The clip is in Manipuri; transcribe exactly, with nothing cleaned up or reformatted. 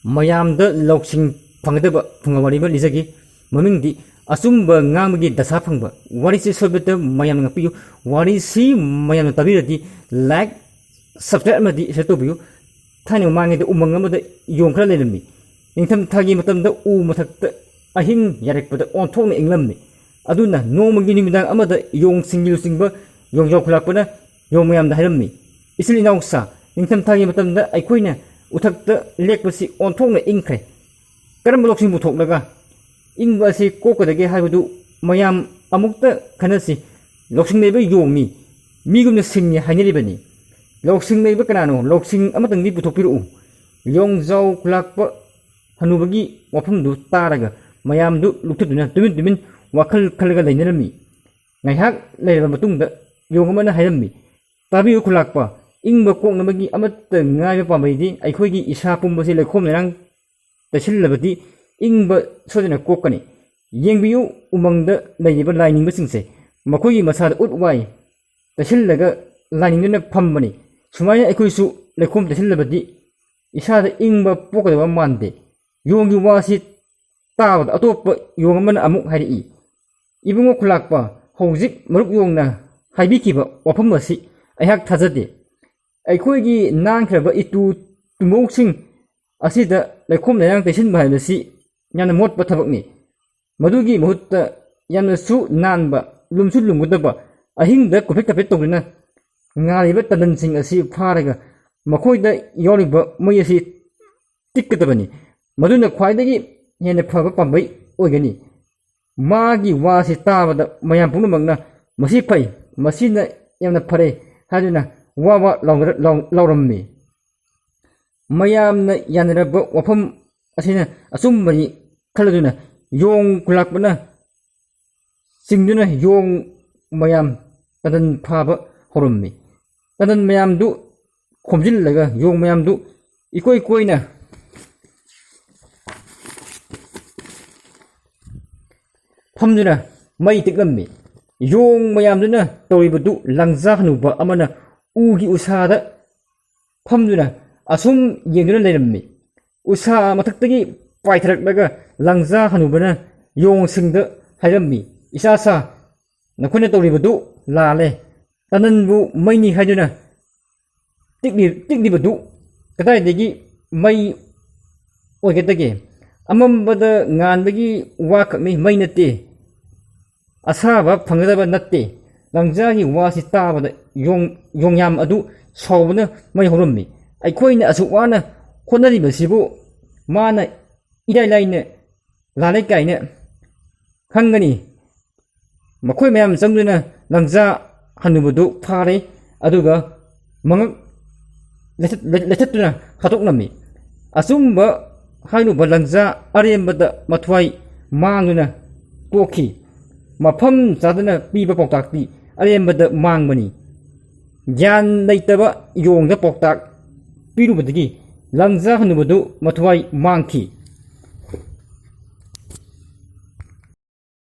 ꯃꯌꯥꯝꯗ ꯂꯧꯁꯤꯡ ꯐꯪꯒꯗꯕ ꯐꯨꯡꯒꯥ ꯋꯥꯔꯤ ꯑꯃ ꯂꯤꯖꯒꯦ꯫ ꯃꯃꯤꯡꯗꯤ "ꯑꯆꯨꯝꯕ ꯉꯥꯡꯕꯒꯤ ꯗꯁꯥ ꯐꯪꯕ"꯫ ꯋꯥꯔꯤꯁꯤ ꯁꯣꯏꯕꯗ ꯃꯌꯥꯝꯅ ꯉꯥꯛꯄꯤꯌꯨ꯫ ꯋꯥꯔꯤꯁꯤ ꯃꯌꯥꯝꯅ ꯇꯥꯕꯤꯔꯗꯤ like, subscribe ꯑꯃꯗꯤ share ꯇꯧꯕꯤꯌꯨ꯫ ꯊꯥꯏꯅ ꯃꯃꯥꯡꯉꯩꯗ ꯎꯃꯪ ꯑꯃꯗ ꯌꯣꯡ ꯈꯔ ꯂꯩꯔꯝꯃꯤ꯫ ꯅꯤꯡꯊꯝ ꯊꯥꯒꯤ ꯃꯇꯝꯗ ꯎ ꯃꯊꯛꯇ ꯑꯍꯤꯡ ꯌꯥꯔꯛꯄꯗ ꯑꯣꯟꯊꯣꯛꯅ ꯏꯪꯂꯝꯃꯤ꯫ ꯑꯗꯨꯅ ꯅꯣꯡꯃꯒꯤ ꯅꯨꯃꯤꯗꯥꯡ ꯑꯃꯗ ꯌꯣꯡꯁꯤꯡꯒꯤ ꯂꯨꯆꯤꯡꯕ ꯌꯣꯡꯖꯥꯎ ꯈꯨꯂꯥꯛꯄꯅ ꯌꯣꯡ ꯃꯌꯥꯝꯗ ꯍꯥꯏꯔꯝꯃꯤ, "ꯏꯆꯤꯜ ꯏꯅꯥꯎꯁꯥ, ꯅꯤꯡꯊꯝ ꯊꯥꯒꯤ ꯃꯇꯝꯗ ꯑꯩꯈꯣꯏꯅ ꯎꯊꯛꯇ ꯂꯦꯛꯄꯁꯤ ꯑꯣꯟꯊꯣꯛꯅ ꯏꯪꯈ꯭ꯔꯦ꯫ ꯀꯔꯝꯕ ꯂꯧꯁꯤꯡ ꯄꯨꯊꯣꯛꯂꯒ ꯏꯪꯕ ꯑꯁꯤ ꯀꯣꯛꯀꯗꯒꯦ ꯍꯥꯏꯕꯗꯨ ꯃꯌꯥꯝ ꯑꯃꯨꯛꯇ ꯈꯟꯅꯁꯤ꯫ ꯂꯧꯁꯤꯡ ꯂꯩꯕ ꯌꯣꯡꯅꯤ, ꯃꯤꯒꯨꯝꯅ ꯁꯤꯡꯉꯤ ꯍꯥꯏꯅꯔꯤꯕꯅꯤ꯫ ꯂꯧꯁꯤꯡ ꯂꯩꯕ ꯀꯅꯥꯅꯣ? ꯂꯧꯁꯤꯡ ꯑꯃꯇꯪꯗꯤ ꯄꯨꯊꯣꯛꯄꯤꯔꯛꯎ"꯫ ꯌꯣꯡꯖꯥꯎ ꯈꯨꯂꯥꯛꯄ ꯍꯅꯨꯕꯒꯤ ꯋꯥꯐꯝꯗꯨ ꯇꯥꯔꯒ ꯃꯌꯥꯝꯗꯨ ꯂꯨꯞꯊꯗꯨꯅ ꯇꯨꯃꯤꯟ ꯇꯨꯃꯤꯟ ꯋꯥꯈꯜ ꯈꯜꯂꯒ ꯂꯩꯅꯔꯝꯃꯤ꯫ ꯉꯥꯏꯍꯥꯛ ꯂꯩꯔꯕ ꯃꯇꯨꯡꯗ ꯌꯣꯡ ꯑꯃꯅ ꯍꯥꯏꯔꯝꯃꯤ, "ꯇꯥꯕꯤꯌꯨ ꯈꯨꯂꯥꯛꯄ, ꯏꯪꯕ ꯀꯣꯛꯅꯕꯒꯤ ꯑꯃꯠꯇ ꯉꯥꯏꯕ ꯄꯥꯝꯕꯩꯗꯤ ꯑꯩꯈꯣꯏꯒꯤ ꯏꯁꯥ ꯄꯨꯝꯕꯁꯤ ꯂꯩꯈꯣꯝ ꯂꯩꯅꯥꯡ ꯇꯩꯁꯤꯜꯂꯕꯗꯤ ꯏꯪꯕ ꯁꯣꯏꯗꯅ ꯀꯣꯛꯀꯅꯤ꯫ ꯌꯦꯡꯕꯤꯌꯨ, ꯎꯃꯪꯗ ꯂꯩꯔꯤꯕ ꯂꯥꯏꯅꯤꯡꯕꯁꯤꯡꯁꯦ, ꯃꯈꯣꯏꯒꯤ ꯃꯁꯥꯗ ꯎꯠ ꯋꯥꯏ ꯇꯩꯁꯤꯜꯂꯒ ꯂꯥꯏꯅꯤꯡꯗꯨꯅ ꯐꯝꯕꯅꯤ꯫ ꯁꯨꯃꯥꯏꯅ ꯑꯩꯈꯣꯏꯁꯨ ꯂꯩꯈꯣꯝ ꯇꯩꯁꯤꯜꯂꯕꯗꯤ ꯏꯁꯥꯗ ꯏꯪꯕ ꯄꯣꯛꯀꯗꯕ ꯃꯥꯟꯗꯦ"꯫ ꯌꯣꯡꯒꯤ ꯋꯥꯁꯤ ꯇꯥꯕꯗ ꯑꯇꯣꯞꯄ ꯌꯣꯡ ꯑꯃꯅ ꯑꯃꯨꯛ ꯍꯥꯏꯔꯛꯏ, "ꯏꯕꯨꯡꯉꯣ ꯈꯨꯂꯥꯛꯄ, ꯍꯧꯖꯤꯛ ꯃꯔꯨꯞ ꯌꯣꯡꯅ ꯍꯥꯏꯕꯤꯈꯤꯕ ꯋꯥꯐꯝ ꯑꯁꯤ ꯑꯩꯍꯥꯛ ꯊꯥꯖꯗꯦ꯫ ꯑꯩꯈꯣꯏꯒꯤ ꯅꯥꯟꯈ꯭ꯔꯕ ꯏꯇꯨ ꯇꯨꯃꯧꯁꯤꯡ ꯑꯁꯤꯗ ꯂꯩꯈꯣꯝ ꯂꯩꯅꯥꯡ ꯇꯩꯁꯤꯟꯕ ꯍꯥꯏꯕꯁꯤ ꯌꯥꯝꯅ ꯃꯣꯠꯄ ꯊꯕꯛꯅꯤ꯫ ꯃꯗꯨꯒꯤ ꯃꯍꯨꯠꯇ ꯌꯥꯝꯅꯁꯨ ꯅꯥꯟꯕ, ꯂꯨꯝꯁꯨ ꯂꯨꯝꯒꯗꯕ, ꯑꯍꯤꯡꯗ ꯀꯨꯞꯐꯦꯠ ꯀꯥꯐꯦꯠ ꯇꯧꯗꯨꯅ ꯉꯥꯜꯂꯤꯕ ꯇꯟꯗꯟꯁꯤꯡ ꯑꯁꯤ ꯐꯥꯔꯒ ꯃꯈꯣꯏꯗ ꯌꯥꯎꯔꯤꯕ ꯃꯩ ꯑꯁꯤ ꯇꯤꯛꯀꯗꯕꯅꯤ꯫ ꯃꯗꯨꯅ ꯈ꯭ꯋꯥꯏꯗꯒꯤ ꯍꯦꯟꯅ ꯐꯕ ꯄꯥꯝꯕꯩ ꯑꯣꯏꯒꯅꯤ"꯫ ꯃꯥꯒꯤ ꯋꯥꯁꯤ ꯇꯥꯕꯗ ꯃꯌꯥꯝ ꯄꯨꯝꯅꯃꯛꯅ "ꯃꯁꯤ ꯐꯩ, ꯃꯁꯤꯅ ꯌꯥꯝꯅ ꯐꯔꯦ" ꯍꯥꯏꯗꯨꯅ ꯋꯥ ꯋꯥ ꯂꯥꯎꯅꯔ-, ꯂꯥꯎ-, ꯂꯥꯎꯔꯝꯃꯤ꯫ ꯃꯌꯥꯝꯅ ꯌꯥꯅꯔꯕ ꯋꯥꯐꯝ ꯑꯁꯤꯅ ꯑꯆꯨꯝꯕꯅꯤ ꯈꯜꯂꯗꯨꯅ ꯌꯣꯡ ꯈꯨꯂꯥꯛꯄꯅ ꯆꯤꯡꯗꯨꯅ ꯌꯣꯡ ꯃꯌꯥꯝ ꯇꯟꯗꯟ ꯐꯥꯕ ꯍꯧꯔꯝꯃꯤ꯫ ꯇꯟꯗꯟ ꯃꯌꯥꯝꯗꯨ ꯈꯣꯝꯖꯤꯜꯂꯒ ꯌꯣꯡ ꯃꯌꯥꯝꯗꯨ ꯏꯀꯣꯏ ꯀꯣꯏꯅ ꯐꯝꯗꯨꯅ ꯃꯩ ꯇꯤꯛꯂꯝꯃꯤ꯫ ꯌꯣꯡ ꯃꯌꯥꯝꯗꯨꯅ ꯇꯧꯔꯤꯕꯗꯨ ꯂꯪꯖꯥ ꯍꯅꯨꯕ ꯑꯃꯅ ꯎꯒꯤ ꯎꯁꯥꯗ ꯐꯝꯗꯨꯅ ꯑꯁꯨꯝ ꯌꯦꯡꯗꯨꯅ ꯂꯩꯔꯝꯃꯤ꯫ ꯎꯁꯥ ꯃꯊꯛꯇꯒꯤ ꯄꯥꯏꯊꯔꯛꯂꯒ ꯂꯪꯖꯥ ꯍꯅꯨꯕꯅ ꯌꯣꯡꯁꯤꯡꯗ ꯍꯥꯏꯔꯝꯃꯤ, "ꯏꯆꯥ ꯁꯥ, ꯅꯈꯣꯏꯅ ꯇꯧꯔꯤꯕꯗꯨ ꯂꯥꯜꯂꯦ꯫ ꯇꯅꯟꯕꯨ ꯃꯩꯅꯤ ꯍꯥꯏꯗꯨꯅ ꯇꯤꯛꯂꯤ-, ꯇꯤꯛꯂꯤꯕꯗꯨ ꯀꯗꯥꯏꯗꯒꯤ ꯃꯩ ꯑꯣꯏꯒꯗꯒꯦ? ꯑꯃꯝꯕꯗ ꯉꯥꯟꯕꯒꯤ ꯋꯥꯈꯛꯅꯤ, ꯃꯩ ꯅꯠꯇꯦ꯫ ꯑꯁꯥꯕ ꯐꯪꯒꯗꯕ ꯅꯠꯇꯦ꯫" ꯂꯪꯖꯥꯒꯤ ꯋꯥꯁꯤ ꯇꯥꯕꯗ ꯌꯣꯡ-, ꯌꯣꯡꯌꯥꯝ ꯑꯗꯨ ꯁꯥꯎꯕꯅ ꯃꯩ ꯍꯧꯔꯝꯃꯤ꯫ "ꯑꯩꯈꯣꯏꯅ ꯑꯁꯨꯛ ꯋꯥꯅ ꯍꯣꯠꯅꯔꯤꯕꯁꯤꯕꯨ ꯃꯥꯅ ꯏꯔꯥꯏ ꯂꯥꯏꯅ ꯂꯥꯜꯂꯦ ꯀꯥꯏꯅ ꯈꯪꯒꯅꯤ?" ꯃꯈꯣꯏ ꯃꯌꯥꯝ ꯆꯪꯗꯨꯅ ꯂꯪꯖꯥ ꯍꯟꯅꯨꯕꯗꯨ ꯐꯥꯔꯦ, ꯑꯗꯨꯒ ꯃꯉꯛ ꯂꯩꯊꯠ-, ꯂꯩꯊꯠꯇꯨꯅ ꯍꯥꯠꯇꯣꯛꯂꯝꯃꯤ꯫ ꯑꯆꯨꯝꯕ ꯍꯥꯏꯔꯨꯕ ꯂꯪꯖꯥ ꯑꯔꯦꯝꯕꯗ ꯃꯊ꯭ꯋꯥꯏ ꯃꯥꯡꯗꯨꯅ ꯇꯣꯛꯈꯤ꯫ ꯃꯐꯝ ꯆꯥꯗꯅ ꯄꯤꯕ ꯄꯥꯎꯇꯥꯛꯇꯤ ꯑꯔꯦꯝꯕꯗ ꯃꯥꯡꯕꯅꯤ꯫ ꯒ꯭ꯌꯥꯟ ꯂꯩꯇꯕ ꯌꯣꯡꯗ ꯄꯥꯎꯇꯥꯛ ꯄꯤꯔꯨꯕꯗꯒꯤ ꯂꯪꯖꯥ ꯍꯟꯅꯨꯕꯗꯨ ꯃꯊ꯭ꯋꯥꯏ ꯃꯥꯡꯈꯤ꯫